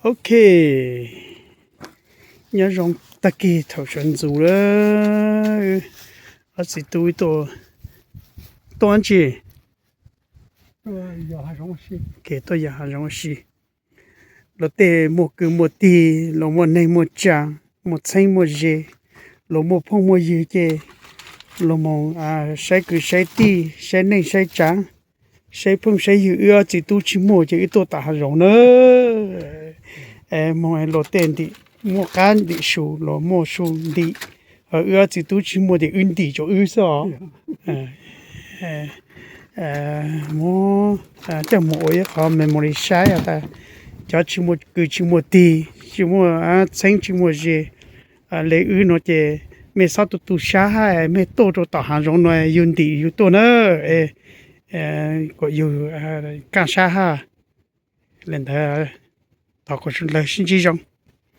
Ok, nyob zoo tag kis thaum sawv ntxov lawm, ob txiv tub tuaj, tuaj dab tsi? Tuaj yos hav zoov si. Luag tej muaj kwv muaj tij, luag muaj neeg muaj tsav, muaj txheeb muaj ze, luag muaj phooj muaj ywg ces luag mus saib kwv saib tij, saib neej saib tsav, saib phooj saib ywg. Wb ob txiv tub tsis muaj ces wb tuaj tom hav zoov na. Mus luag tej ntim muaj qab ntim su, luag muaj su ntim, wb ob txiv tub tsis muaj ces wb ntim rau wb xwb os. Muab coj mus ua ib qho memory saib tas cov tsis muaj kwv tsis muaj tij, tsis muaj txheeb tsis muaj ze li wb no ces mej txhob tu tu sab hab, mej tuaj rau tom hav zoov no yug ntim yug tuaj na, kom yug kaj sab hab. Li ntawd, thov kom sawv daws sib ntsib zoo.